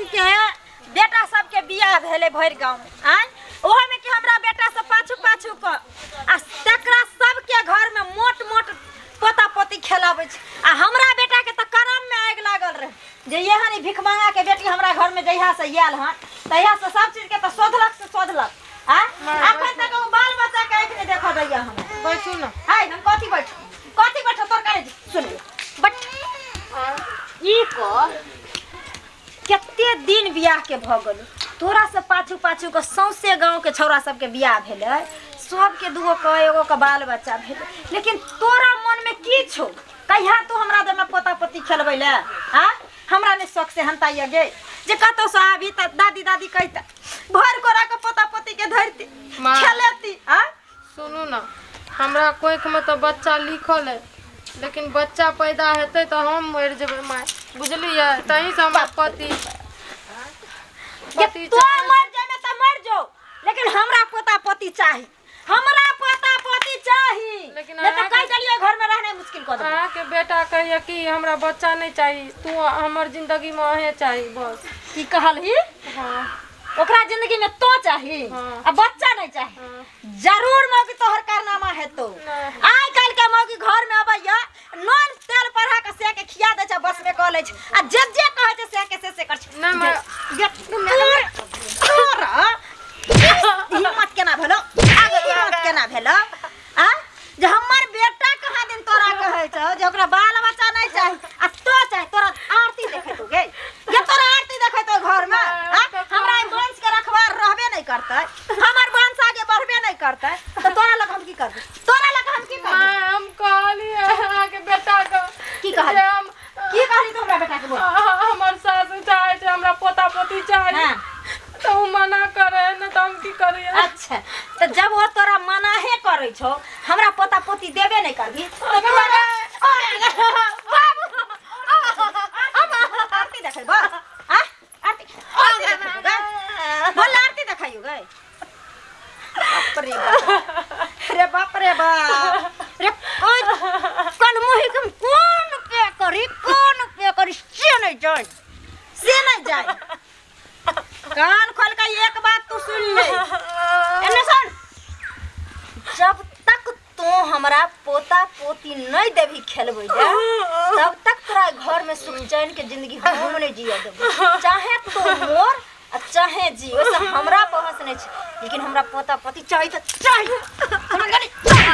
के बेटा सबके बियाह भेलै भरि गाँवमे आँय, ओहोमे कि हमरा बेटा सब पाछू पाछू कऽ आ तकरा सबके घरमे मोट मोट पोता पोती खेलाबै छै आ हमरा बेटाके तऽ करममे आगि लागल रहै जे एहन ई भिखमंगाके बेटी हमरा घरमे जहियासँ आयल हन तहियासँ सब चीजके तऽ शोधलक से शोधलक। आँय, अखन तक ओ बाल बच्चाके आँखि नहि देखऽ दैया हमरा। बैठू ने। हाय, हम कथी बैठू, कथी बैठू तोर करे सुन बट ई कह कते दिन बियाह के भऽ गेल तोरा से पाछू पाछू के सौंसे गाँव के छौड़ा सबके बियाह भेलै, सबके दूगो के एगो के बाल बच्चा भेलै, लेकिन तोरा मन में की छौ? कहिया तू हमरा देह में पोता पोती खेलबै ले? आ हमरा नहि शौक से हंता ये गे जे कतौ से आबी तऽ दादी दादी कहिता भर कोरा के पोता पोती के धरती माँ। खेलेती। आ सुनू ने, हमरा कोखिमे तऽ बच्चा लिखल है, लेकिन बच्चा पैदा हेतै तऽ हम मरि जेबै माय, बुझलियै? तहीसँ हमरा पति जे पति तों चाही। मरि जेबे तऽ मरि जो, लेकिन हमरा पोता पोती चाही, हमरा पोता पोती चाही। लेकिन नहीं तऽ अहाँके कहि देलियै घर में रहनाइ मुश्किल कऽ देबै। अहाँके बेटा कहैया कि हमरा बच्चा नहि चाही, तू हमर जिंदगीमे अहें चाही बस। की कहलही? हाँ। ओकरा जिंदगी में तो चाही हाँ। आ बच्चा नहीं चाही। हाँ। जरूर मौगी तोहर कारनामा हेतौ। नहीं। आइ काल्हि के मौगी घर में अबैया नून तेल पढ़ा के से के खिया दै छै, बस में कऽ लै छै आ जे जे कहै छै से के से से कर छै। नहीं, मैं- गे, तोरा हिम्मत केना भेलो? आगे हिम्मत केना भेलो? आ जे हमर बेटा कहाँ दिन तोरा कहै छौ जे ओकरा बाल बच्चा नहीं चाही आ तो चाही। तोरा आरती देखैतो गे, ये तोरा आरती देखैतो घर में? आ हमरा ई वंश के रखवार रहबे नहीं करतै, हमर वंश आगे बढ़बे नहीं करतै तऽ तोरा लग हम की करबै? तोरा लग हम की करबै? माय, हम कहलियै अहाँके बेटा के। की कहली? जे हम की कहली तू हमरा बेटा के? बोल। हमर सासु चाहै छै हमरा पोता पोती चाही। हाँ। तऽ ओ मना करे ने तऽ हम की करियै? अच्छा, तऽ जब वो तोरा मनाहे करै छौ, हमरा पोता पोती देबे नहीं करबी तऽ तोरा बाबू आरती देखै बस। आ आरती, आरती देखै गे, बोल आरती देखाइयो गे। बाप रे बाप रे, बाप रे बाप रे, कोन कल मुही के कोन पे करी, कोन पे करी से नहीं जान, से नहीं जान। कान खोल के एक बात तू सुन ले, एने सुन, जब तक तू हमरा पोता पोती नहीं देबी खेलबै ले तब तक तोरा घर में सुख चैन के जिंदगी हम नहीं जिया देबो, चाहे तू मोर आ चाहे जी, ओइसे हमरा बहस नहीं छै, लेकिन हमरा पोता पोती चाही तऽ चाही, हमरा कनि चाही।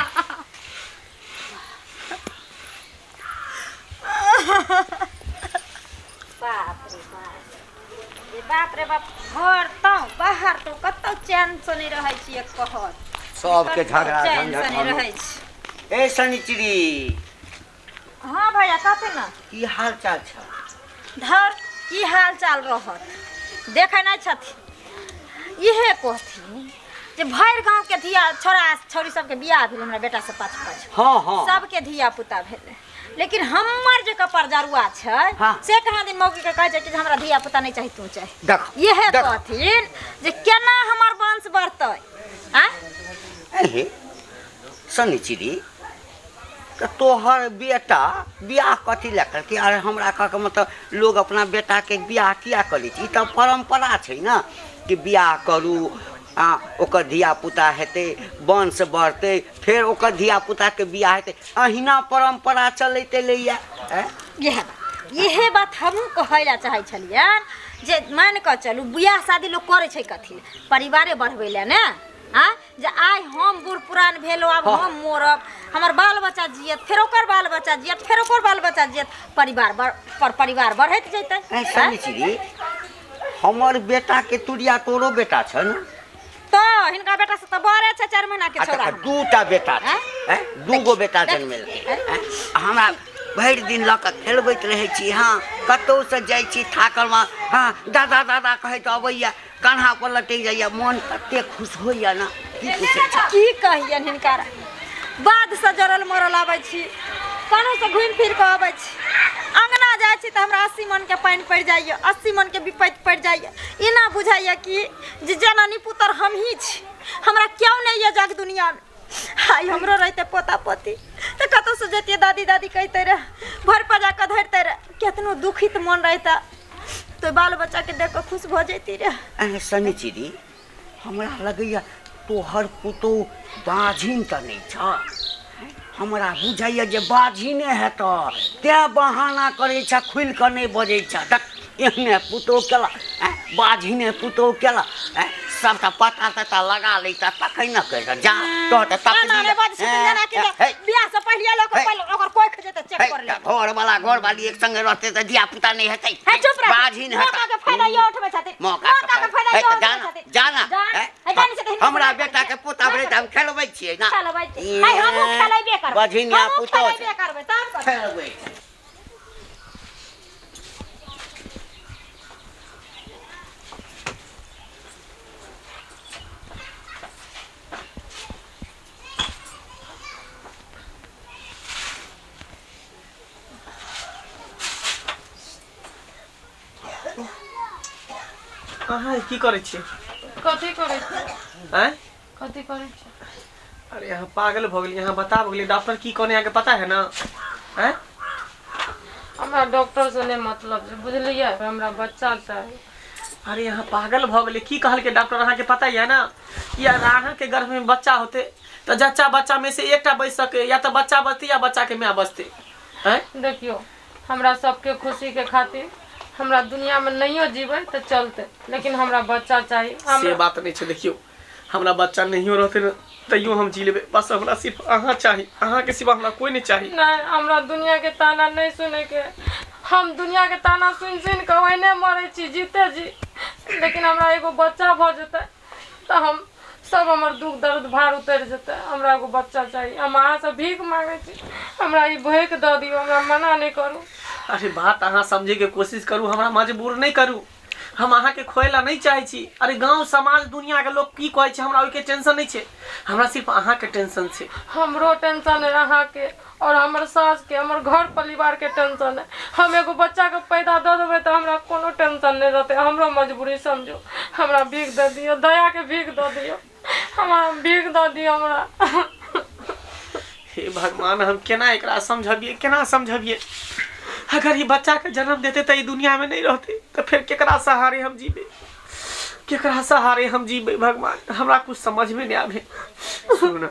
बाप रे बाप रे बाप रे बाप, घर तो बाहर तो कतौ चैन से नहीं रहै छी, एक कहत सबके कतौ झगड़ा चैन से झंझट। नहीं रहै छी। ए शनिचरी। हाँ भैया, कथी ना की हाल चाल छ? धर की हाल चाल रहत, देखै नहीं छथिन। इहे कहथिन जे भरि गाँव के धिया छोरा छौड़ी सबके बियाह भेल हमरा बेटा से पाछू पाछू। हाँ, हाँ। सबके धिया पुता भेलै, लेकिन हमर जे कपर जरुआ छै हाँ। से कहाँ दिन मौगी के कहै छै कि जे हमरा धिया पुता नहीं चाही तू चाही। देख, इहे देख। कहथिन जे केना हमर वंश बढ़तै? आँय? अहे शनिचरी, तऽ तोहर बेटा बियाह कथी लए करतै? अरे हमरा कह के मतलब लोग अपना बेटा के बियाह किया करै छै? ई तऽ परम्परा छै ने कि बियाह करू आ ओकर धिया पुता हेतै, वंश बढ़तै, फेर ओकर धिया पुता के बियाह हेतै, अहिना परम्परा चलैत एलैया। आँय? इएह बात, इहे बात हमहूँ कहै लए चाहै छलियनि जे मानि कऽ चलू बियाह शादी लोक करै छै कथी लए? परिवारे बढ़बै लए ने। आँय, जे आइ हम बूढ़ पुरान भेलहुँ, आब हाँ। हम मरब, हमर बाल बच्चा जियत, फेर ओकर बाल बच्चा जियत, फेर ओकर बाल बच्चा जियत, परिवार बढ़, पर परिवार बढ़ैत जेतै। ऐ शनिचरी, हमर बेटा के तुरिया तोरो बेटा छ ने? तऽ हिनका बेटा से तऽ बड़े छै, 4 महीना के आ छौड़ा तकर हमर। दूटा बेटा छै। आँय? आँय? दूगो बेटा देख, जनमेलकै। आँय? आँय? हमरा भरि दिन लऽ कऽ खेलबैत रहै छी। हाँ, कतहुसँ जाइ छी थाकल मा, हाँ दादा दादा कहैत अबैया, कान्हा पर लटकि जाइया, मन कते खुश होइया ने, की पूछै छी। की कहियनि हिनका, बाध से जरल मरल आबै छी, कनहुसँ घुमि फिर कऽ अबै छी, अङ्गना जाइ छी तऽ हमरा 80 मन के पानि पड़ि जाइए, 80 मन के विपत्ति पड़ि जाइए। एना बुझाइए कि जे जननी पुत्र हमही छी, हमरा केओ नहि यऽ जग दुनियामे। आइ हमरो रहितै पोता पोती तऽ कतहुसँ जैतियै दादी दादी कहिते रह, भरि पजा कऽ धरिते रह, केतनो दुखित मन रहितै तो बाल बच्चा के देख कऽ खुश भऽ जैती रे। अरे शनिचरी, हमरा लगैया तोहर पुतोह बाझिन तऽ नहि छ? हमरा बुझाइया जे बाझिने हेतऽ, तें बहाना करै छ, खुलि कऽ नहि बजै छ। देख एहने पुतोह केला, बाझिने पुतोह केला, सबटा पता तता लगा लै त तखन ने कहि जा तोहर तऽ एना नहि बाजै छथिन जेना कि जे बियाह से पहिले लोक पहिले ओकर कोइ जेतै चेक कर ले। घर वाला घर वाली एक संगे रहतै तऽ धिया पुता नहि हेतै। हे चुप रह, बाझिन हेतै। मौका के फायदा यो उठबै छथिन, मौका मौका के फायदा हे यो उठबै जाना छथिन। जाना जान, हे, हे जानी छथिन, हमरा बेटा के पोता भेलै तऽ हम खेलबै छियै ना। खेलबै छियै। हे हमहूँ खेलेबे करबै, बझिनिया हमहूँ पुतोह खेलेबे करबै तब करबै। खेलबै। अहाँ की करै छी? कथी करै छी? आँय, कथी करै छी? अरे अहाँ पागल भऽ गेलियै। अहाँ बताब गेलियै डॉक्टर की कहने अहाँके पता है ना? आँय, हमरा डॉक्टर से नहि मतलब छै, बुझलियै? हमरा बच्चा चाही। अरे अहाँ पागल भऽ गेलियै। की कहलकै डॉक्टर अहाँके पता है ना? कि अगर अहाँके गर्भ में बच्चा होते तऽ जच्चा बच्चा में से एकटा बचि सके, या तऽ बच्चा बचतै या बच्चा के माय बचतै। आँय, देखियौ, हमरा सबके खुशी के खातिर हमरा दुनिया में नहियो जीबै तऽ चलतै, लेकिन हमरा बच्चा चाही। से हमरा बात नहि छै। देखियौ, हमरा बच्चा नहियो रहतै ने तैयो हम जी लेबै, बस हमरा सिर्फ अहाँ चाही, अहाँके सिवा हमरा कोइ नहि चाही। नहीं, हमरा दुनिया के ताना नहीं सुने के, हम दुनिया के ताना सुनि सुनि कऽ ओहिने मरै छी जीते जी, लेकिन हमरा एगो बच्चा भऽ जेतै तऽ हम सब हमर दुख दर्द भार उतरि जेतै। हमरा एगो बच्चा चाही। हम अहाँसँ भीख मांगै छी, हमरा ई भीख दऽ दियौ, हमरा मना नहि करू। अरे बात अहाँ समझैके कोशिश करू, हमरा मजबूर नहि करू। हम अहाँके खोए ला नहि चाहै छी। अरे गाँव समाज दुनियाके लोक की कहै छै हमरा ओहिके टेंशन नहि छै, हमरा सिर्फ अहाँके टेंशन छै। हमरो टेंशन है अहाँके और हमर सासके, हमर घर परिवारके टेंशन है। हम एगो बच्चाके पैदा दऽ देबै तऽ हमरा कोनो टेंशन नहि रहतै। हमरो मजबूरी समझू, हमरा भीख दऽ दियौ, दयाके भीख दऽ दियौ, हमरा भीख दऽ दियौ हमरा। हे भगवान, हम केना एकरा समझबियै, केना समझबियै? अगर ई बच्चाके जन्म देतै तऽ ई दुनियामे नहि रहतै, तऽ फेर केकरा सहारे हम जीबै, केकरा सहारे हम जीबै? भगवान, हमरा कुछ समझमे नहि आबै। सुनू ने,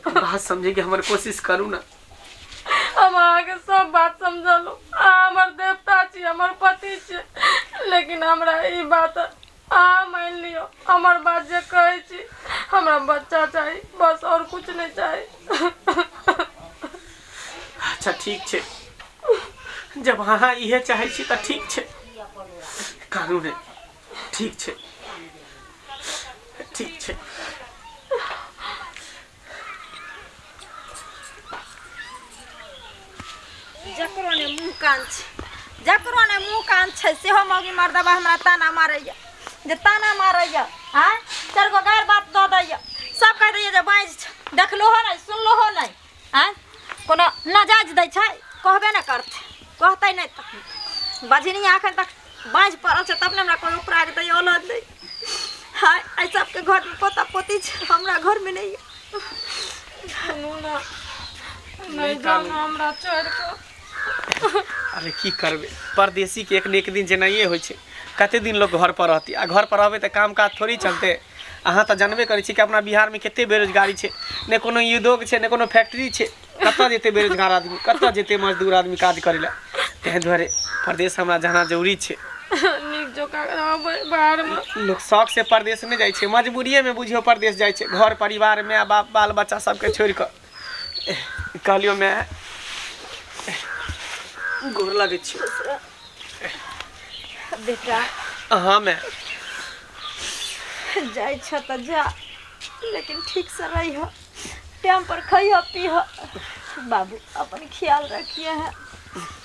बात समझैके हमर कोशिश करू ने। हम अहाँके सब बात समझलहुँ, अहाँ हमर देवता छी, हमर पति छी, लेकिन हमरा ई बात अहाँ मानि लियौ, हमर बात जे कहै छी, हमरा बच्चा चाही बस, और कुछ नहि चाही। अच्छा ठीक छै, जब अहाँ इहे चाहै छी तऽ ठीक छै, कानू नहि, ठीक छै, ठीक छै। जकरो ने मुँह कान छै, जकरो ने मुँह कान छै, सेहो मौगी मर्दबा हमरा ताना मारैया, जे ताना मारैया, आँय, चारि गो गारि बात दऽ दैया, सब कहि दैया जे बाजि छै, देखलहो नहि सुनलहो नहि, आँय, कोनो नजायज दै छै, कहबे नहि करतै, कहतै नहि तऽ बजनिया एखन तक बाजि पड़ल छै तब ने हमरा कोइ उपराग दैया, औलाद दै। हाय, एहि सबके घरमे पोता पोती छै, हमरा घरमे नहि यऽ। सुनू ने, नहि जाउ ने हमरा छोड़ि कऽ। अरे की करबै, परदेसीके एक ने एक दिन जेनाइए होइ छै। कते दिन लोक घर पर रहतै? आ घर पर रहबै तऽ काम काज थोड़ी चलतै। अहाँ तऽ जानबे करै छी कि अपना बिहारमे कते बेरोजगारी छै, नहि कोनो उद्योग छै, नहि कोनो फैक्ट्री छै। कतऽ जेतै बेरोजगार आदमी, कतऽ जेतै मजदूर आदमी काज करै लए? ताहि दुआरे परदेश हमरा जाना जरूरी छै। नीक जकाँ रहबै बाहरमे। लोक शौक से परदेश नहि जाइ छै, मजबूरिएमे बुझियौ परदेश जाइ छै, घर परिवार माय बाप बाल बच्चा सबके छोड़ि कऽ। कहलियौ माय, गोर लगै छी। बेटा। हाँ माय। जाइ छ तऽ जा, लेकिन ठीक से रहिह, टाइम पर खइह पीह, बाबू अपन ख्याल रखिए है।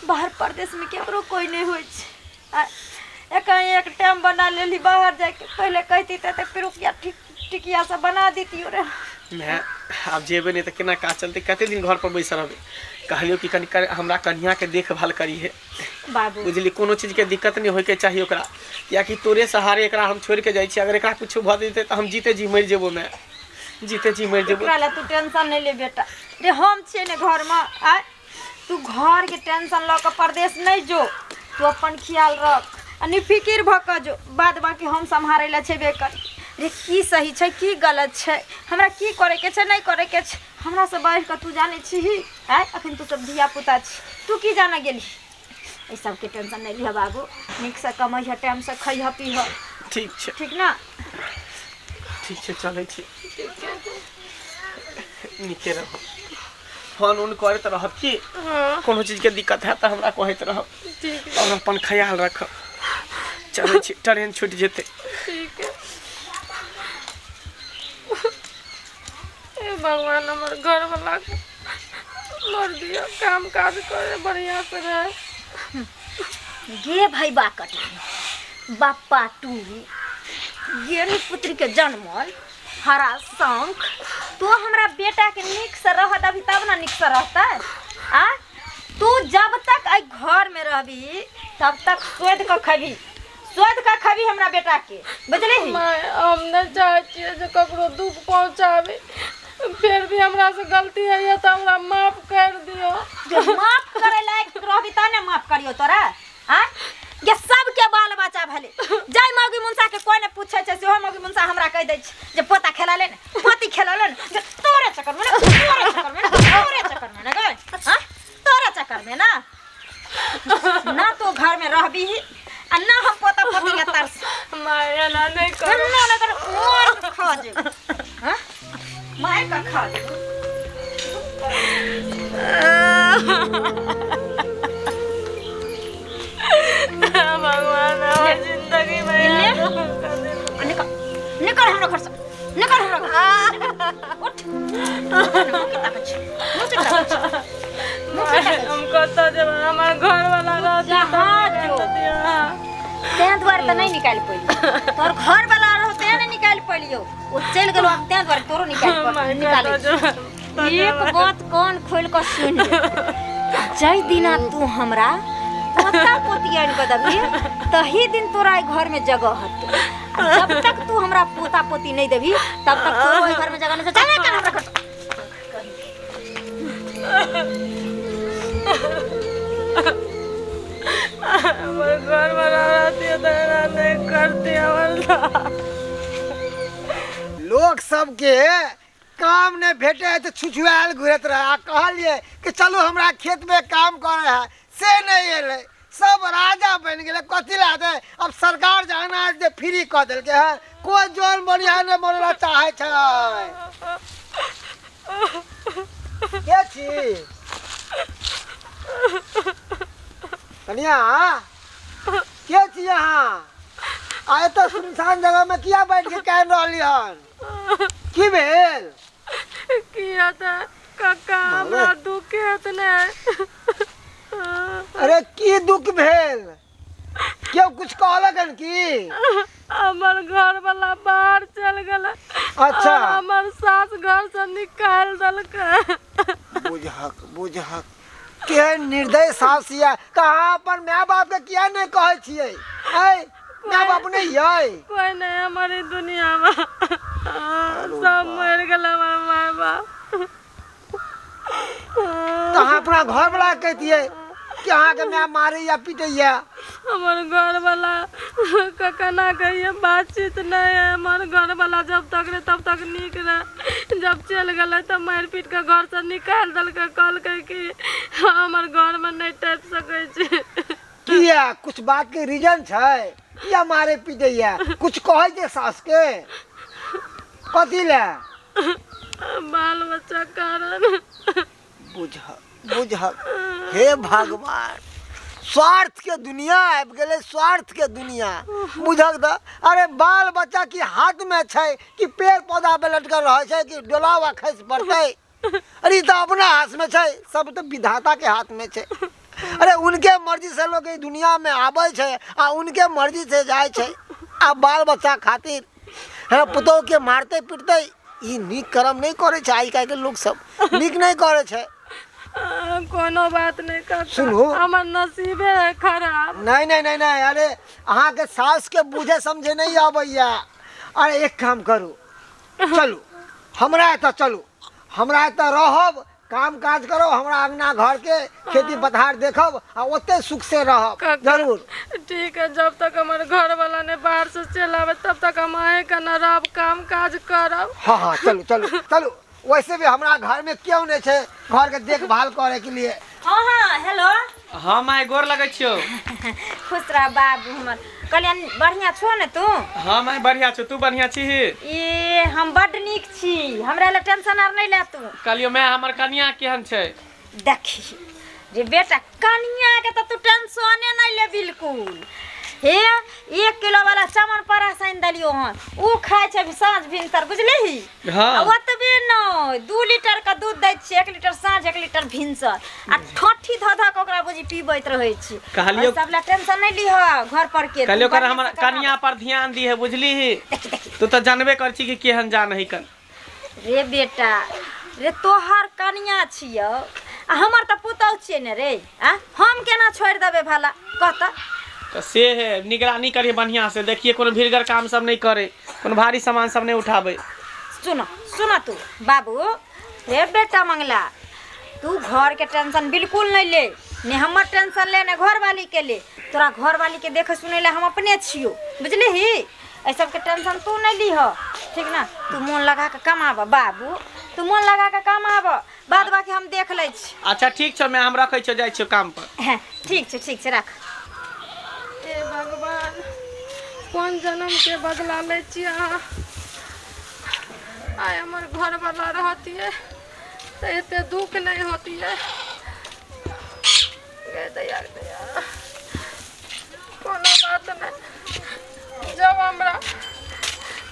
बाहर परदेश में केकरो कोई नहीं होइ छै। आ एकाएक टाइम बना लेली बाहर जाइके, पहिले कहती तऽ पिरुकिया ठीक टिकिया सब बना देतियो रे। माय, आब जेबै नहि तऽ केना काज चलतै? कते दिन घर पर बैसल रहबै? कहलियौ कि कनि हमरा कनियाके देखभाल करिहे बाबू, बुझली? कोनो चीजके दिक्कत नहि होइके चाही ओकरा, किएकि तोरे सहारे एकरा हम छोड़िके जाइ छी। अगर एकरा किछो भऽ जेतै तऽ हम जीते जी मरि जेबो माय, जीते जी मरि जेबो। एकरा लए तू टेंशन नहि ले बेटा रे, हम छियै ने घरमे। आय, तू घरके टेंशन लऽ कऽ परदेश नहि जो, तू अपन ख्याल रख, आ निफिकिर भऽ कऽ जो, बाद बाकी हम सम्हारै लए छेबे करी। रे की सही छै की गलत छै, हमरा की करैके छै नहि करैके छै, हमरा से बढ़ि कऽ तू जानै छीही? आँय, अखन तू सब धिया पुता छी, तू की जानै गेलही? एहि सबके टेंशन नहि लिहऽ बाबू, नीकसँ कमैहऽ, टाइमसँ खैहऽ पीहऽ। ठीक छै। ठीक ने? ठीक छै, चलै छी। नीके रहू, फोन उन करैत रहब की। हाँ। कोनो चीजके दिक्कत हैत तऽ हमरा कहैत रहब। ठीक। और अपन ख्याल रखब। चलै छी, ट्रेन छूटि जेतै। ठीक है। हे भगवान, हमर घर वाला के मर दिया, काम काज करे, बढ़िया से रहे। गे भाई बाकट बापा टूरी, गेनी पुत्री के जन्मल हरा शौक। तू हमरा बेटा के नीक से रह दबी तब ना नीक से रहतै। आ तू जब तक एहि घर में रहबी तब तक शोध कऽ खबी, शोध कऽ खबी हमरा बेटा के, बुझलिही? माय, हम नहि चाहै छियै जे ककरो दुख पहुँचाबी, फिर भी हमरा से गलती होइए तऽ हमरा माफ कर दियौ। जे माफ करे लायक रहबी तब ने माफ करियौ तोरा। आ ये सबके बाल बच्चा भेलै, जाय मौगी मुनसा के कोइ नहि पूछै छै, सेहो मौगी मुनसा हमरा कहि दै छै जे पोता खेला ले ने, पोती खेला ले ने। जे तोरे चक्कर में ने, तोरे चक्कर में ने, तोरे चक्कर में ने गै, हाँ तोरे चक्कर में ना, ना तू घर में रहबी आ ना हम पोता पोती के तरस। माय, एना नहि करू। ना ना कर, मार के खा जेबै। हाँ मार के खा जेबै। भगवान, हमर जिंदगी में ले। निकल, निकल हमरा घर से, निकल हमरा घर से। उठ, मुँह के ताकत छै, मुँह के ताकत छै, मुँह के ताकत छै। हम कतऽ जेबै? हमर घर वाला रहतै जहाँ जो। तें दुआरे तऽ नहि निकालि पैलियौ, तोहर घर वाला रहो तें नहि निकालि पैलियौ। ओ चलि गेलौ आब, तें दुआरे तोरो निकालि निकालै छी। एक बात कान खोलि कऽ सुनि ले, जाहि दिना तू हमरा पोता पोती आनि कऽ देबही तही दिन तोरा एहि घर में जगह हतौ। आ जब तक तू हमरा पोता पोती नहि देबही तब तक तोरो एहि घर में जगह नहि छै। चल निकल हमरा घर से। हमर घर वाला रहतियै तऽ एना नहि करतियै हमर साथ। लोक सबके काम नहि भेटै है तऽ छुछुआयल घुरैत रहै, आ कहलियै कि चलू हमरा खेतमे काम करै है, से नहि एलै। सब राजा बनि गेलै। कथी लए हेतै? अब सरकार जे अनाज जे फ्री कऽ देलकै हँ, कोइ जन बनिहार नहि बनै लए चाहै छै। के छी कनिया? के छी अहाँ? आ एतऽ सुनसान जगहमे किया बैठ के कानि रहली हन? की भेल? किया तऽ काका, हमरा दुख हेत ने। अरे की दुख भेल? केओ कुछ कहलक हन की? हमर घर वाला बाहर चल गेलै। अच्छा। और हमर सास घर से निकालि देलकै। बुझहक बुझहक, केहन निर्दय सास यऽ। तऽ अहाँ अपन माय बापके किया नहि कहै छियै? ऐ माय बाप नहि यै? कोई नहीं हमर ई दुनिया में, सब मरि गेलै हमर माय बाप। तऽ अहाँ अपना घरवला के कहितियै कि अहाँके माय मारैया पीटैया। हमर घर वाला के केना कहिए, बातचीत नहीं है। हमर घर वाला जब तक रहे तब तक नीक रहे, जब चलि गेलै तऽ मारि पीट के घर से निकालि देलकै, कहलकै कि हमर घर में नहि टपि सकै छी। किया? कुछ बात के रीजन छै? किया मारे पीटैया? कुछ कहै छै सास के? कथी लए? बाल बच्चा कारण। बुझह बुझह, हे भगवान, स्वार्थ के दुनिया आबि गेलै, स्वार्थ के दुनिया। बुझक तऽ, अरे बाल बच्चा की हाथ में छै कि पेड़ पौधा पे लटकल रहै छै कि डोलावा खसि पड़तै? अरे ई तऽ अपना हाथ में छै, सब तऽ विधाता के हाथ में छै। अरे उनके मर्जी से लोग ई दुनिया में आबै छै आ उनके मर्जी से जाइ छै। आ बाल बच्चा खातिर हँ पुतोह के मारतै पिटतै, ई नीक कर्म नहि करै छै। आइ काल्हिके लोक सब नीक नहि करै छै। कोनो बात नहि काका। सुनू। हमर नसीबे है खराब। नहि नहि नहि नहि, अरे अहाँके सासके बुझे समझे नहि अबैया। अरे एक काम करू, चलू हमरा एतऽ, चलू हमरा एतऽ रहब। काम काज करब, हमरा अंगना घर के खेती पथार देखब आ ओते सुख से रहब। काका, जरूर। ठीक है, जब तक हमार घर वाला ने बाहर से चल आवे तब तक हम अहें के न रहब, काम काज करब। हाँ हाँ, चलू चलू चलू। वैसे भी हमरा घर में क्यों नहीं छै घर के देखभाल करे के लिए। हाँ हाँ, हेलो। हाँ माय, गोर लगै छियौ। खुश रह बाबू हमर। कहलियन बढ़िया छो ने तू? हाँ माय, बढ़िया छौ, तू बढ़िया छी? ए हम बड्ड नीक छी, हमरा लए टेंशन आर नहीं ले तू। कहलियौ माय, हमर कनिया केहन छै? देखी रे बेटा, कनिया के तो तू टेंशने नहीं ले बिल्कुल। हे 1 किलो वाला चमन परास आनि देलियो हन, उ खाइ छै साँझ भिनसर, बुझलिही? हाँ। आ ओतबे नहि, 2 लीटर के दूध दै छियै, 1 लीटर साँझ 1 लीटर भिनसर, आ ठोठी धऽ धऽ के ओकरा बुझी पीबैत रहै छी। कहलियौ- सब लए टेंशन नहीं लिह घर पर के। कहलियौ तू कर बढ़िआँ हमर से कमा। कनिया पर ध्यान दिहे, बुझलिही? देखी देखी। तू तऽ जानबे कर छी कि केहन जान है कन। रे बेटा रे, तोहर कनिया छियौ आ हमर तऽ पुतहु छियै ने रे। आ हम केना छोड़ि देबै भला, कह तऽ। तऽ से है, निगरानी करिए बढ़िया से, देखिए कोनो भीड़गर काम सब नहीं करे, कोनो भारी सामान सब नहीं उठाबे। सुन सुन तू बाबू, हे बेटा मंगला, तू घर के टेंशन बिल्कुल नहीं ले, ने हमर टेंशन ले ने घरवाली के ले। तोरा घरवाली के देखे सुने ले हम अपने छियो, बुझलिही? एहि सबके टेंशन तू नहीं लीह, ठीक ना? तू मोन लगा के कमाब बाबू, तू मोन लगा के कमाब, बाद बाकी हम देख लै छी। अच्छा ठीक छौ मैं, हम रखै छियौ, जाइ छियौ काम पर। हाँ, ठीक छै ठीक छै, राख। हे भगवान, कोन जन्म के बदला लै छी अहाँ? आइ हमर घरवाला रहतियै तऽ एते दुख नहीं होतियै। गे दया दया, कोनो बात नहीं, जब हमरा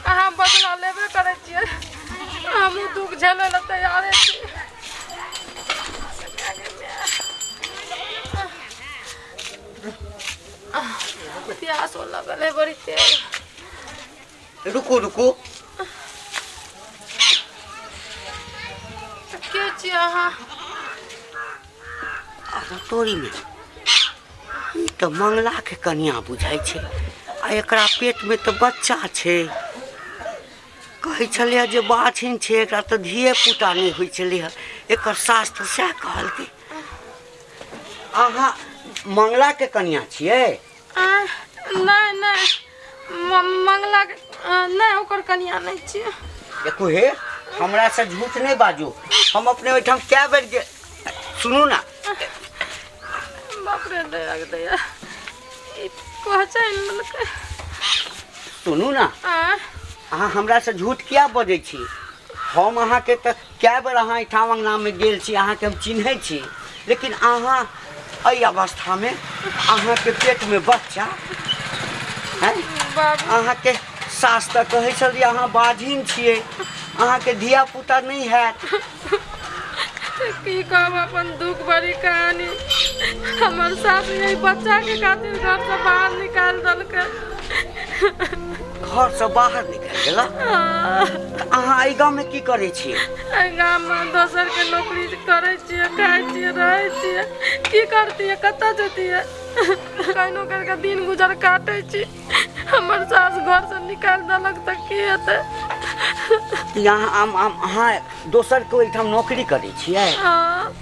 अहाँ बदला लेबे करै छियै, हमहूँ दुख झेलै लए तैयारे छी। प्यासो लगल है बड़ी तेज। रुकू रुकू। के छी अहाँ? अरे तोरी में ई तऽ मंगला के कनिया बुझाइ छै, आ एकरा पेट में तऽ बच्चा छै। कहै छलै जे बाछिन छै, एकरा तऽ धिये पुता नहि होइ छलै हँ। एकर सास तऽ सएह कहलकै। अहाँ मंगला के कनिया छियै? नहि नहि, मंगला के नहि, ओकर कनिया नहि छियै। देखू हे, हमरा से झूठ नहि बाजू, हम अपने ओहिठाम कए बेर जे सुनू ना। बाप रे दया दया, ई पहचानि लेलकै। सुनू ना, अहाँ हमरा से झूठ किया बजै छी? हम अहाँके तऽ कए बेर अहाँ एहिठाम अङ्गनामे गेल छी, अहाँके हम चिन्है छी, लेकिन अहाँ एहि अवस्थामे, अहाँके पेटमे बच्चा हैं, अहाँके सास तऽ कहै छल जे अहाँ बाझिन छियै, अहाँके धिया पुता नहि हैत। की कहब अपन दुख भरी कहानी। हमर सास यही बच्चा के खातिर घर से बाहर निकाल देलकै। घर से बाहर निकालि देलक? तऽ अहाँ एहि गाँवमे की करै छियै? एहि गाममे दोसर के नौकरी करै छियै, खाइ छियै, रहै छियै। की करतियै, कतऽ जैतियै? कहिनो करिके दिन गुजर काटै छी। हमर सास घर से निकालि देलक तऽ की हेतै? यहाँ अहाँ दोसर के ओहिठाम नौकरी करै छियै? हाँ।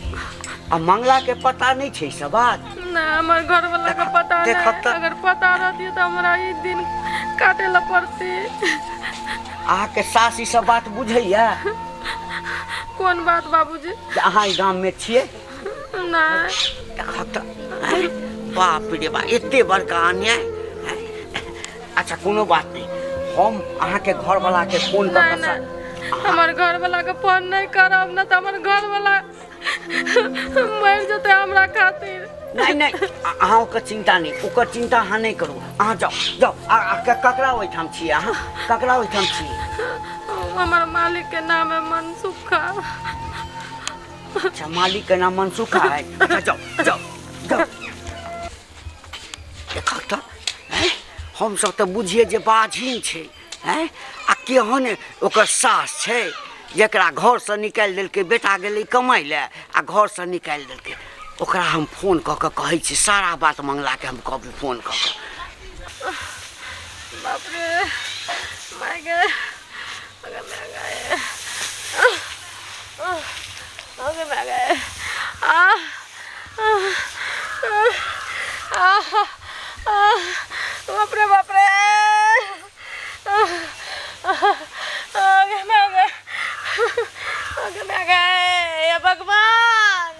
आ मंगला के पता नहि छै ई सब बात? नहि, हमर घरवाला के पता देखब नहि। तऽ- अगर पता रहतियै तऽ हमरा ई दिन काटे ला पड़ती। अहाँके सास ई सब बात बुझैया? कोन बात बाबूजी? जे अहाँ एहि गाममे छियै? नहि। देखब तऽ आँय, बाप रे बाप, एते बड़का अन्याय। आँय, अच्छा कोनो बात नहि, हम अहाँके घरवाला के फोन कऽ नहि कऽ नहि, हमर घरवाला के फोन नहि करब, नहि तऽ हमर घरवाला मरि जेतै हमरा खातिर। नहि नहि, अहाँ ओकर चिंता नहि, ओकर चिंता अहाँ नहि करू। अहाँ जाउ जाउ। आ ककरा ओहिठाम छियै अहाँ? ककरा ओहिठाम छियै? हमर मालिक के नाम है मनसुखा। अच्छा, मालिक के नाम मनसुखा है। अच्छा जाउ जाउ जाउ। देखऽ तऽ आँय, हमसब तऽ बुझिए जे बाझिन छै, आँय, आ केहन ओकर सास छै जकरा घरसँ निकालि देलकै। बेटा गेलै कमाइ लए आ घरसँ निकालि देलकै ओकरा। हम फोन कऽ कऽ कहै छी सारा बात मंगलाके, हम कहबै फोन कऽ कऽ। बाप रे माय गे, अगर मैं गए। अगे माय गे आ आ आ बाप रे बाप रे अगे माय गे अगे माय गे हे भगवान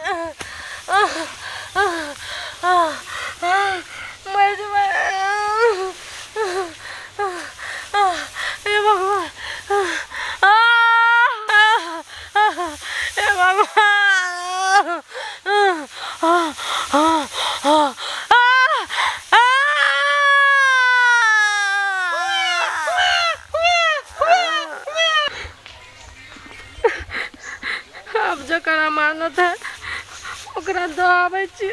मर जेबै हे भगवान हे भगवान आब जकर अमानत है ओकरा दऽ आबै छी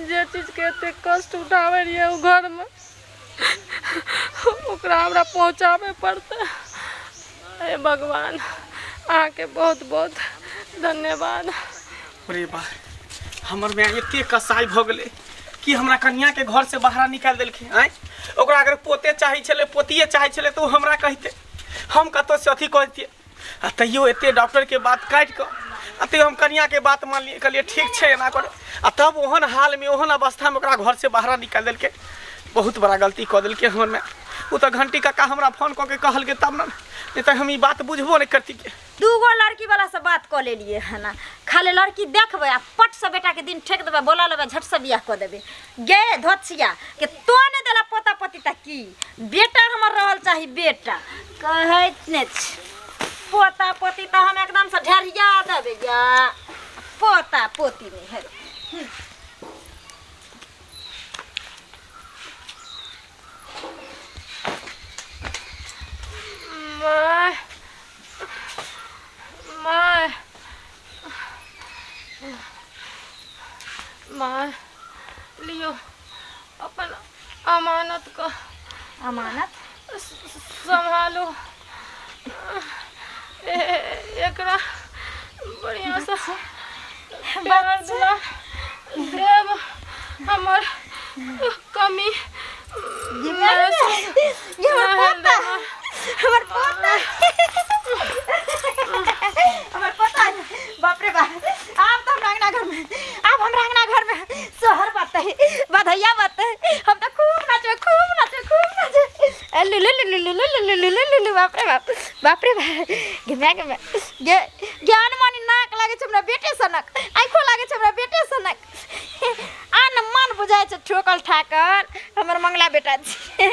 जे चीजके एतेक कष्ट उठाबै रहियै ओ घरमे ओकरा हमरा पहुँचाबै पड़तै। हे भगवान, अहाँके बहुत बहुत धन्यवाद। अरे बा, हमर माय एते कसाई भऽ गेलै कि हमरा कनियाके घरसँ बाहर निकालि देलखिन। आँय, ओकरा अगर पोते चाहै छलै, पोतिए चाहै छलै तऽ ओ हमरा कहितै, हम कतहुसँ अथी कऽ दितियै। आ तैयो एते डॉक्टरके बात काटि कऽ आ तैयो हम कनियाके बात मानलियै, कहलियै ठीक छै एना कर। आ तब ओहन हालमे ओहन अवस्थामे ओकरा घरसँ बाहर निकालि देलकै। बहुत बड़ा गलती कऽ देलकै हमर माय। ओ तऽ घंटी काका हमरा फोन कऽ के कहलकै तब ने, नहि तऽ हम ई बात बुझबो नहि करतियै। दूगो लड़की वाला से बात कऽ लेलियै हन, खाली लड़की देखबै आ पट से बेटा के दिन ठेक देबै, बोला लेबै, झट से बियाह कऽ देबै। गे धोछिया के तो नहि देला पोता पोती तऽ की बेटा हमर रहल चाही, बेटा कहैत नहि छै। पोता पोती तऽ हम एकदम से ढेरिया देबै गा, पोता पोती नहि है। माय माय माय, लियो अपन अमानत के अमानत सम्हालू, एकरा बढ़िया से प्यार दुलार देब, हमर कमी ये हमर पोता, हमर पोता, हमर पोता, बाप रे बाप। आब तऽ हमरा अंगना घर में, आब हमरा अंगना घर में सोहर बात है, बधैया बात है, हम तऽ खूब नाचबै, खूब नाचबै, खूब नाचबै। लु लु लु लु लु लु लु लु लु, बाप रे बाप, बाप रे बाप। गे माय, गे माय, गे ज्ञान मानी नाक लागै छै हमरा बेटे सनक, आँखो लागै छै हमरा बेटे सनक, आन मन बुझाइ छै ठोकल ठाकल हमर मंगला बेटा छै।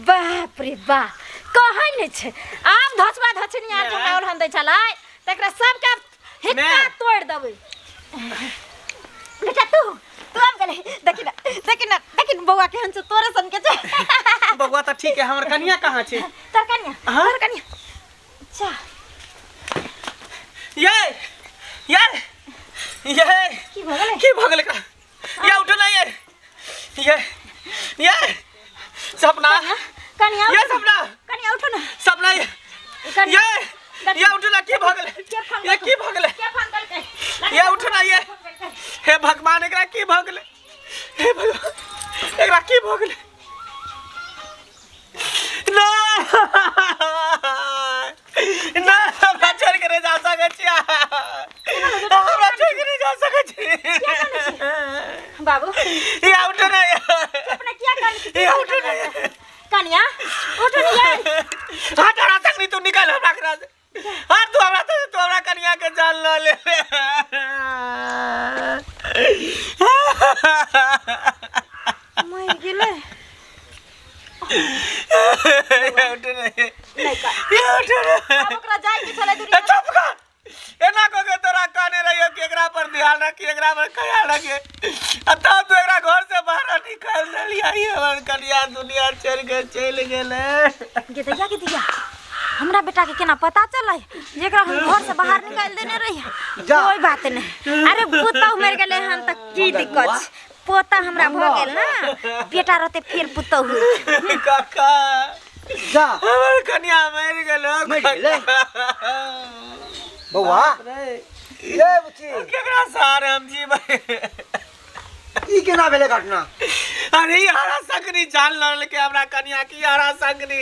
बाप रे बाप, कहै नहि छै। आब धचबा धचनी आर जे हमरा ओलहन दै छलै तकरा सबके आब हिक्का तोड़ि देबै। बेटा तू तू आब गेलै, देखी ना, देखी ना, देखी ना बौआ केहन छै, तोरे सन के छै। बौआ तऽ ठीक है, हमर कनिया कहाँ छै? तोर कनिया? हाँ? तोर कनिया, अच्छा। ये ये ये की भऽ गेलै? की भऽ गेलै एकरा? ये उठो ना, ये ये ये सपना, कनिया, ये सपना, कनिया उठो ना, सपना, ये कनिया, ये ये उठो ना, की भऽ गेलै? के फोन ये की भऽ गेलै? के फोन केलकै? ये उठो ना, ये हे भगवान, एकरा की भऽ गेलै? हे भगवान, एकरा की भऽ गेलै? नहि नहि, हमरा छोड़ि के नहि जा सकै छी, हमरा छोड़ि के नहि जा सकै छी। बाबू ये उठो ना, ये अपने किया कान ये उठो ना, ये कनिया उठो ना ये हट, हमरा तक नहीं, तू निकल हमरा करा से, हट तू हमरा तक, तू हमरा कनिया के जान ल ले। मरि गेलै। ये उठो ना, ये नहि कर, ये उठो ना। आब ओकरा जाइ के छलै ए दुनिया। चुप कर, एना कह के तोरा कहने रहियो कि एकरा पर ध्यान रखी, एकरा पर ख्याल रखी, आ तब तू एकरा घर से बाहर निकाल देलियै। हमर कनिया दुनिया छोड़ि के चलि गेलै। गे दैया, गे दैया, हमरा बेटा के केना पता चलै जेकरा हम घर से बाहर निकालि देने रहियै? जा। कोई बात नहीं, अरे पुतहु मरि गेलै हन तऽ की दिक्कत छै, पोता हमरा भऽ गेल ना, बेटा रहतै फेर पुतहु होइत। काका जा, हमर कनिया मरि गेलो। मरि गेलै? बौआ ये बुच्ची, केकरा सहारे हम जीबै? ई केना भेलै घटना? अरे ई हरा संगनी जान लड़ल के हमरा कनिया की, हरा संगनी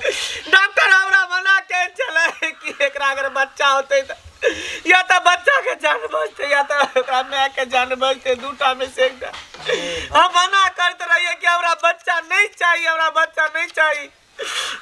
डॉक्टर हमरा मना के छलै कि एकरा अगर बच्चा होतै तऽ या तऽ बच्चा के जान बचतै या तऽ ओकरा माय के जान बचतै, दूटा में से एकटा। हम मना करते रहिए कि हमरा बच्चा नहीं चाहिए, हमरा बच्चा नहीं चाहिए,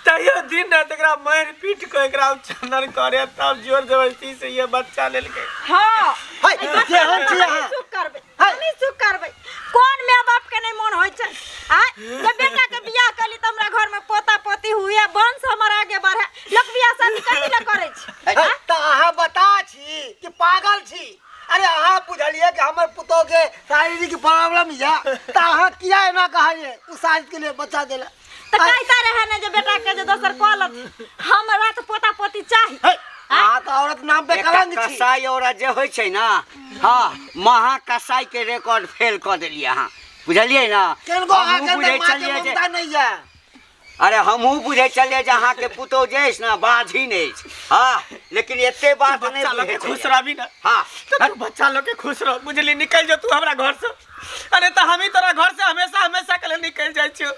तैयो दिन रात एकरा मारि पीट के एकरा चंदन करे तब जोर जबरदस्ती से ये बच्चा लेलकै। हाँ है, केहन छी अहाँ? सुख करबै, हमही सुख करबै। कोन माय बाप के नहीं मन होइ छै आ जब बेटा के बियाह कली त हमरा घर में पोता पोती हुए, वंश हमर आगे बढ़े, लोक बियाह शादी कथी लए करै छै? है, तऽ अहाँ बता छी कि पागल छी? अरे अहाँ बुझलियै कि हमर पुतोह के शारीरिक प्रॉब्लम या तऽ अहाँ किया एना कहलियै ओ शादी के लिए बच्चा देला? तऽ कहता रहे ने जे बेटा के जे दोसर कऽ लत, हमरा तऽ पोता पोती चाही। है, अहाँ तऽ औरत नाम पे एकटा कलंक छी। कसाई औरत जे होइ छै ने, हाँ, महा कसाई के रिकॉर्ड फेल कऽ देलियै अहाँ, बुझलियै ने? किनको अहाँके हमहूँ अंदर बुझै माँ के छलियै जे ममता नहि यऽ। अरे हमहूँ बुझै छलियै जे अहाँके पुतोहु जे अछि ने बाझिन अछि, हाँ, लेकिन एते बात नहि बच्चा लऽ के बुझै खुश छलियै। रहबी ने? हाँ। तऽ तू बच्चा लऽ के खुश रह, बुझली? निकलि जो तू हमरा घर से। अरे तऽ हमही तोरा घर से हमेशा हमेशा के लेल निकलि जाइ छियौ,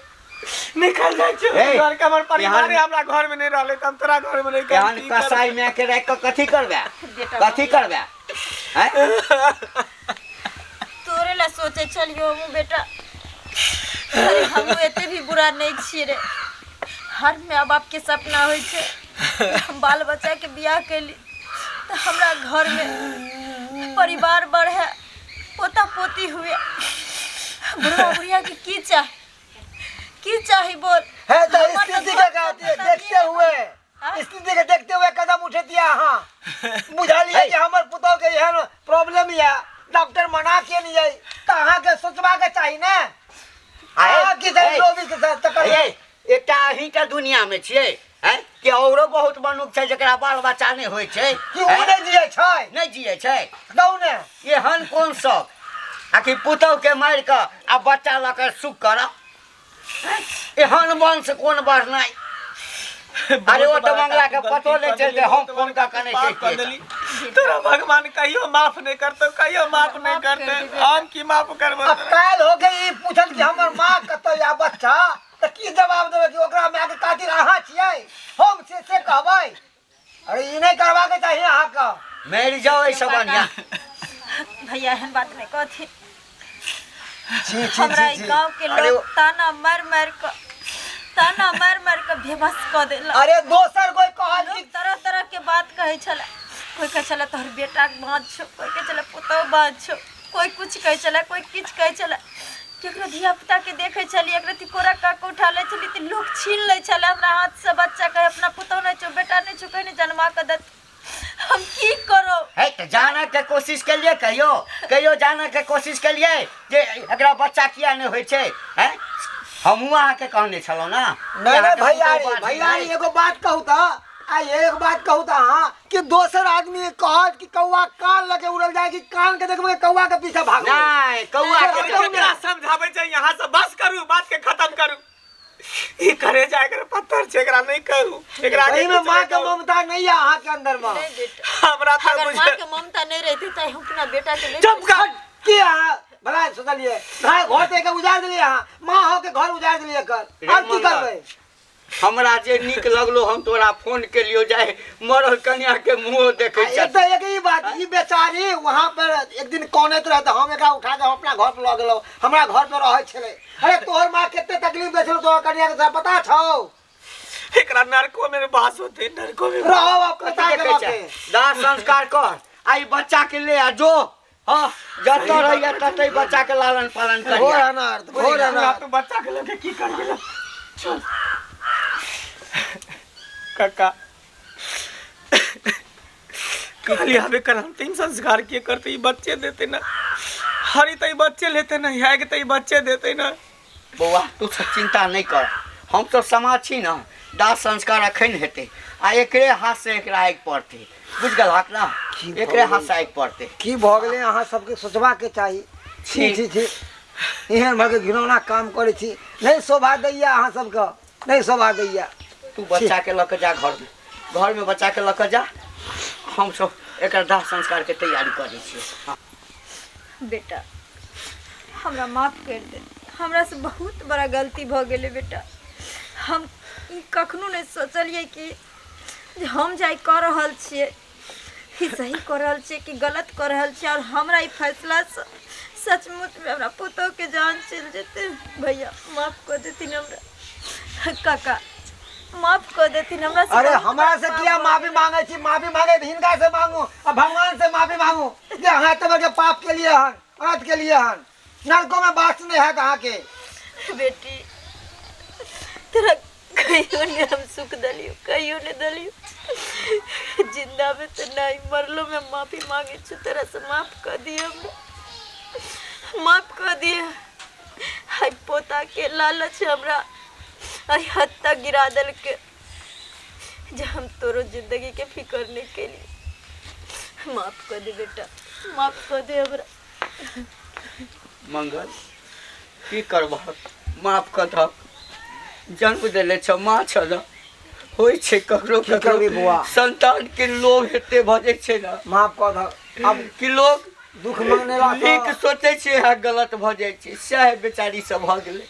निकल जाइ छियौ। हे, घर के हमर परिवार एहन- हमरा घर में नहीं रहले तऽ हम तोरा घर में नहीं। एहन कसाई माय के राखि कऽ कथी करबै, कथी करबै? हैं? तोरे ला सोचे छलियो हमहूँ बेटा। अरे हमहूँ एते भी बुरा नहीं छियै रे। हर माय बाप के सपना होइ छै हम बाल बच्चा के बियाह कैली तऽ हमरा घर में परिवार बढ़े, पोता पोती हुए। बुढ़वा बुढ़िया के की चाही, की चाही बोल? है तो हमर तऽ स्थिति घर के कहती सपना देखते नहीं हुए हाँ? स्थिति के देखते हुए कदम उठे दिया अहाँ, बुझलियै कि हमर पुतोह के एहन प्रॉब्लम या डॉक्टर मना के नहीं जाए तऽ अहाँके सोचबाक चाही ने। अहाँ की चाही लोभी के साथ तऽ हे, एकटा अहींटा दुनिया में छियै हैं कि औरो बहुत मनुख छै जकरा बाल बच्चा नहि होइ छै? कि ओ नहि जियै छै? नहि जियै छै। कहू ने। एहन कोन शौक आखिर पुतोह के मारि कऽ आ बच्चा लऽ कऽ सुख करब? एहन वंश कोन बढ़नाइ? अरे ओ तऽ मंगला के पतो नहि चलतै, हम फोन कऽ कने छै। तोरा भगवान कहियो माफ नहीं करतो, कहियो माफ नहीं करते। हम की माफ करबो? आ काल्हि हो के ई पूछल कि हमर माँ कतऽ या बच्चा, तऽ की जवाब देबै? कि ओकरा मायके कातिल अहाँ छियै, हम छियै से कहबै? अरे ई नहि करबाक चाही अहाँके। मरि जाओ एहिसँ बढ़िआँ। भैया एहन बात नहीं कहथिन। छी छी हमरा छी ई छी। गांव के अरे लोग ओ- ताना मार मार के, ताना मार मार के बेबस कऽ देलक। अरे दोसर कोई कहल लोग कि तरह तरह के बात कहै छलै। कोई कहै छलै तोहर बेटा के बाँझ छौ, कोई कहै छलै पुतहु बाँझ छौ, कोई कुछ कहै छलै, कोई किछु कहै छलै। केकरो धिया पुता के देखै छलियै, एकरा तिकोरा कऽ के उठा लै छलियै तऽ लोक छीन लै छलै हमरा हाथ से बच्चा। कहै अपना पुतहु नहि छौ, बेटा नहि छौ, कहै नहि जन्मा कऽ देत, हम की करब? है तऽ जाने के कोशिश केलियै कहियो? कहियो जाने के कोशिश केलियै जे एकरा बच्चा किया नहि होइ छै? हैं, हमहूँ अहाँके कहने छलहुँ ने। नहीं नहीं अहाँके भैयारी पुतहु बाँझ भैयारी नहि। एगो बात कहू तऽ, आ एक बात कहू तऽ अहाँ कि दोसर आदमी कहत कि कौआ कान लगे उड़ल जाए कि कान के देखबै कौआ के पीछे भागबै? नहि, कौआ के से कहू ने। केकरा समझाबै छै? यहाँ से बस करू, बात के खत्म करू। ई करे जाय एकर पत्थर छै, एकरा नहीं कहू, एकरा सही में कुछ माँ नहीं के कहू। ममता नहीं है अहाँ के अंदर में। नहीं बेटा, हमरा तऽ अगर बुझे माँ के ममता नहीं रहती तो हम अपना बेटा के नहीं। चुप कर। की अहाँ भला सोचलियै? घर घर तऽ एकर उजाड़ देलियै अहाँ, माँ हो के घर उजाड़ देलियै एकर, रे आब की मंगल। करबै? हमरा जे नीक लगलो हम तोरा फोन केलियो, जाय मरल कन्या के मुँह देखै आ एक छल। तऽ एक ई बात, ई बेचारी वहाँ पर एक दिन कनैत रहे तऽ हम एकरा उठा के हम अपना घर पर लऽ गेलहुँ, हमरा घर पर रहै छलै। अरे तोहर माँ कते तकलीफ दै छलौ तोहर कन्या के, से पता छौ? एकरा नरको में वास होते, नरको में। रहब आब कथी पता के देखै छै? लऽ के। दाह संस्कार कर आ ई बच्चा के ले आ जो, हाँ, जतऽ रहैया ततै बच्चा के लालन पालन घोर करिया। अनर्थ, घोर अनर्थ। तू बच्चा के लगे की कर गेला? चल काका, कहली हमें कर अंतिम संस्कार के करते, ई बच्चे देते ना, हरी तई बच्चे लेते ना, है के तई बच्चे देते ना। बौआ तू सब चिंता नहीं कर, हम सब समाज छी ना, दाह संस्कार अखन हेतै आ एकरे हाथ से एकरा आगि पड़तै, बुझि गेलहक ना? एकरे हाथ से आगि पड़तै। की भऽ गेलै अहाँ सबके? सोचबाके चाही। छी छी छी, एहन भऽ के घिनौना काम करै छी। नहि शोभा दैया अहाँ सबके, नहि शोभा दैया। तू बच्चा के लऽ के जा घरमे, घरमे बच्चा के लऽ के जा, हम सब एकर दाह संस्कार के तैयारी करै छियै। बेटा हमरा माफ कर दे, हमरा से बहुत बड़ा गलती भऽ गेलै बेटा। हम ई कखनो नहि सोचलियै कि जे हम जाय कऽ रहल छियै ई सही कऽ रहल छियै कि गलत कऽ रहल छियै आओर हमरा ई फैसलासँ सचमुचमे हमरा पुतोहके जान चलि जेतै। भैया माफ कऽ देथिन हमरा, काका माफ कऽ देथिन हमरा से। अरे बहुत हमरा से बड़ा किया पाप भऽ माफी गेलै। मांगे छी? माफी मांगे तऽ हिनका से मांगू आ भगवान से माफी मांगू जे अहाँ एते बड़के पाप के लिए हन, व्रत के लिए हन, नरको में वास नहीं हैत अहाँके। बेटी तोरा कहियो नहीं हम सुख दलियो, कहियो नहीं दलियो, जिंदा में तो नहीं, मरलो में माफी मांगे छु तोरा से, माफ कर दिए हमरा, माफ कर दिए। हाय पोता के लालच हमरा आई हद तक गिरा देलके जे हम तोरो जिंदगी के फिक्र नहीं केली। माफ कर दे बेटा, माफ कर दे हमरा। मंगल की करबहक, माफ कऽ दहक, जन्म देले छ माँ छल, होइ छै ककरो की करबी बौआ? संतान के लोभ एते भऽ जाइ छै ने। माफ कऽ दहक अब कि लोग दुख मांगने नीक सोचै छै आ गलत भऽ जाइ छै, सएह बेचारी सब भऽ गेलै।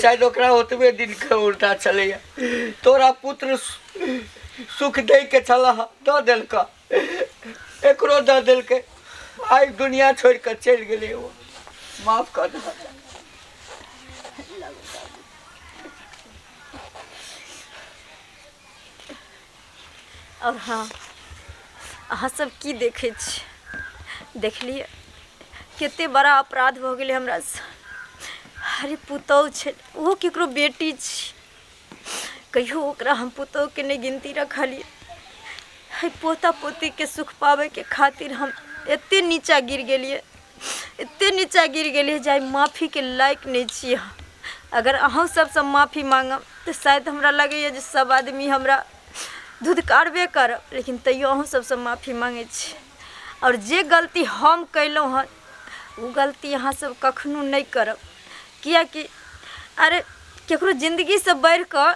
शायद ओकरा ओतबे दिनके उल्टा छलैया, तोरा पुत्र सुख दैके छलह, दऽ देलकऽ, एकरो दऽ देलकै, आइ दुनिया छोड़ि कऽ चलि गेलै ओ। माफ कऽ दहक। और हाँ अहाँ सब की देखै छी? देखलियै कते बड़ा अपराध भऽ गेलै हमरासँ। अरे पुतहु छै, ओहो ककरो बेटी छी, कहियो ओकरा हम पुतहुके नहि गिनती रखलियै। एहि पोता पोतीके सुख पाबैके खातिर हम एते नीचा गिर गेलियै, एते नीचा गिर गेलियै जे आइ माफीके लायक नहि छियै हम। अगर अहूँ सबसँ माफी माँगब तऽ शायद हमरा लगैए जे सब आदमी हमरा धुधकारबे करब, लेकिन तैयो अहूँ सबसँ माफी माँगै छी। आओर जे गलती हम कयलहुँ हन ओ गलती अहाँ सब कखनो नहि करब, किएकि अरे ककरो जिन्दगीसँ बढ़िकऽ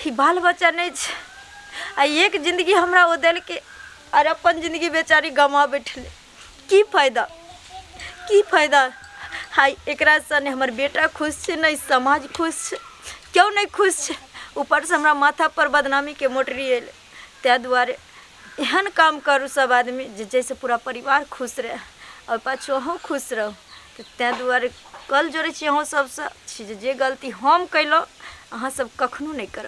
ई बाल बच्चा नहि छै। आ एक जिन्दगी हमरा ओ देलकै आओर अपन जिन्दगी बेचारी गमा बैठलै, की फायदा, की फायदा? हाय एकरासँ नहि हमर बेटा खुश छै, नहि समाज खुश छै, केओ नहि खुश छै, ऊपरसँ हमरा माथापर बदनामीके मोटरी अयलै। ताहि दुआरे एहन काम करू सब आदमी जे जाहिसँ पूरा परिवार खुश रहै आओर पाछू अहूँ खुश रहू। तऽ ताहि दुआरे कल जोड़ै छी अहूँ सबसँ जे गलती हम कयलहुँ अहाँ सब कखनो नहि करब।